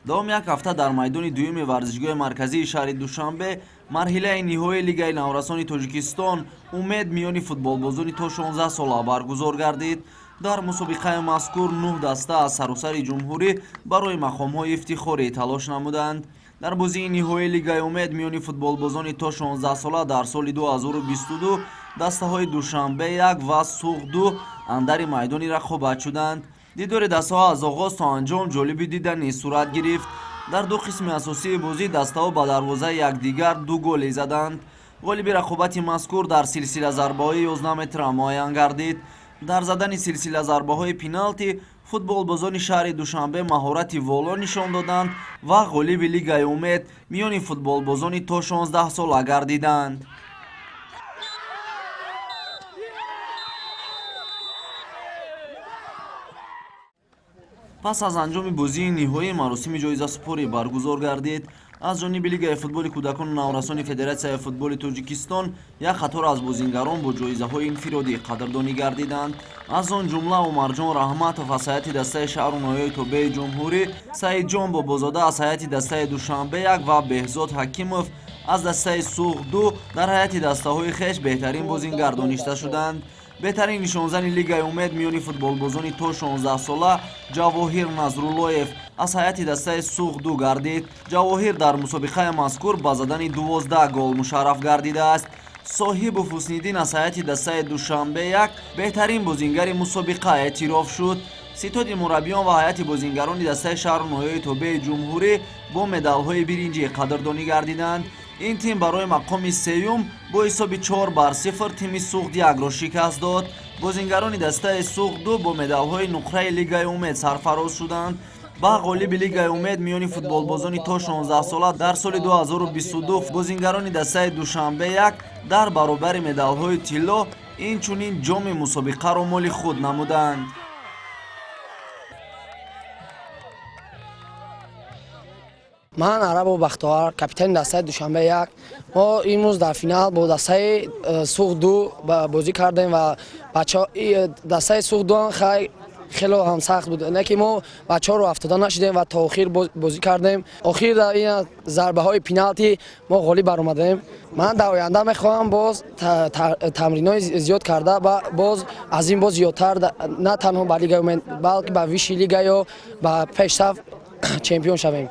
Давоми як ҳафта дар майдони дуюми варзишгоҳи марказии шаҳри Душанбе марҳилаи ниҳоии Лигаи наврасони Тоҷикистон «Умед» миёни футболбозони то 16 сола баргузор гардид. Дар мусобиқаи мазкур нӯҳ даста аз саросари ҷумҳурӣ барои мақомҳои ифтихорӣ талош намуданд. Дар бозии ниҳоии Лигаи «Умед» миёни футболбозони то 16 сола дар соли 2022 дастаҳои Душанбе 1 ва Суғд 2 андари майдони рақобат шуданд. Дидори дастаҳо аз оғоз то анҷом ҷолиби диданӣ сурат гирифт. Дар ду қисми асосии бозӣ дастаҳо ба дарвозаи якдигар ду голе заданд. Ғолиби рақобати мазкур дар силсила зарбаҳои 11 метра муайян гардид. Дар задани силсила зарбаҳои пеналти футболбозони шаҳри Душанбе маҳорати воло нишон доданд ва ғолиби Лигаи «Умед» миёни футболбозони то 16 сола гардиданд. Пас аз анҷоми бозии ниҳоӣ маросими ҷоизасупорӣ баргузор гардид. Аз ҷониби Лигаи футболи кӯдакону наврасони Федератсияи футболи Тоҷикистон як қатор аз бозингарон бо ҷоизаҳои инфиродӣ қадрдонӣ гардиданд. Аз он ҷумла Умарҷон Раҳматов аз ҳайати дастаи шаҳру ноҳияи тобеи ҷумҳурӣ, Саидҷон Бобозода аз ҳайати дастаи Душанбе 1 ва Беҳзод Ҳакимов аз дастаи Суғд 2 дар ҳайати дастаҳои хеш беҳтарин бозингар дониста шуданд. Беҳтарин нишонзани Лигаи «Умед» миёни футболбозони то 16 сола Ҷавоҳир Назруллоев аз ҳайати дастаи Суғд 2 гардид. Ҷавоҳир дар мусобиқаи мазкур ба задани 12 гол мушарраф гардидааст. Соҳибу Ҳусниддин аз ҳайати дастаи Душанбе 1 беҳтарин бозингари мусобиқа эътироф шуд. Ситоди мураббиён ва ҳайати бозингарони дастаи шаҳру ноҳияи тобеи ҷумҳурӣ бо медалҳои биринҷӣ қадрдонӣ гардиданд. Ин тим барои мақоми сеюм бо ҳисоби 4-0 тими Суғд 1-ро шикаст дод. Бозингарони дастаи Суғд 2 бо медалҳои нуқраи Лигаи «Умед» сарфароз шуданд. Ба ғолиби Лигаи «Умед» миёни футболбозони то 16 сола дар соли 2022 бозингарони дастаи Душанбе 1 дар баробари медалҳои тилло инчунин ҷоми мусобиқаро моли худ намуданд. Ман Арабу Бахтовар, капитани дастаи Душанбе 1. Мо имрӯз дар финал бо дастаи Суғд 2 бозӣ кардем ва дастаи Суғд 2 хело ҳам сахт буд, не ки мо бачаҳоро афтода нашудем ва то охир бозӣ кардем. Охир дар ин зарбаҳои пеналти мо ғолиб баромадем. Ман дар оянда мехоҳам боз тамринҳои зиёд карда, боз аз ин боз зиёдтар, на танҳо ба Лигаи Умед, балки ба высший лига ё ба пешсаф чемпион шавем.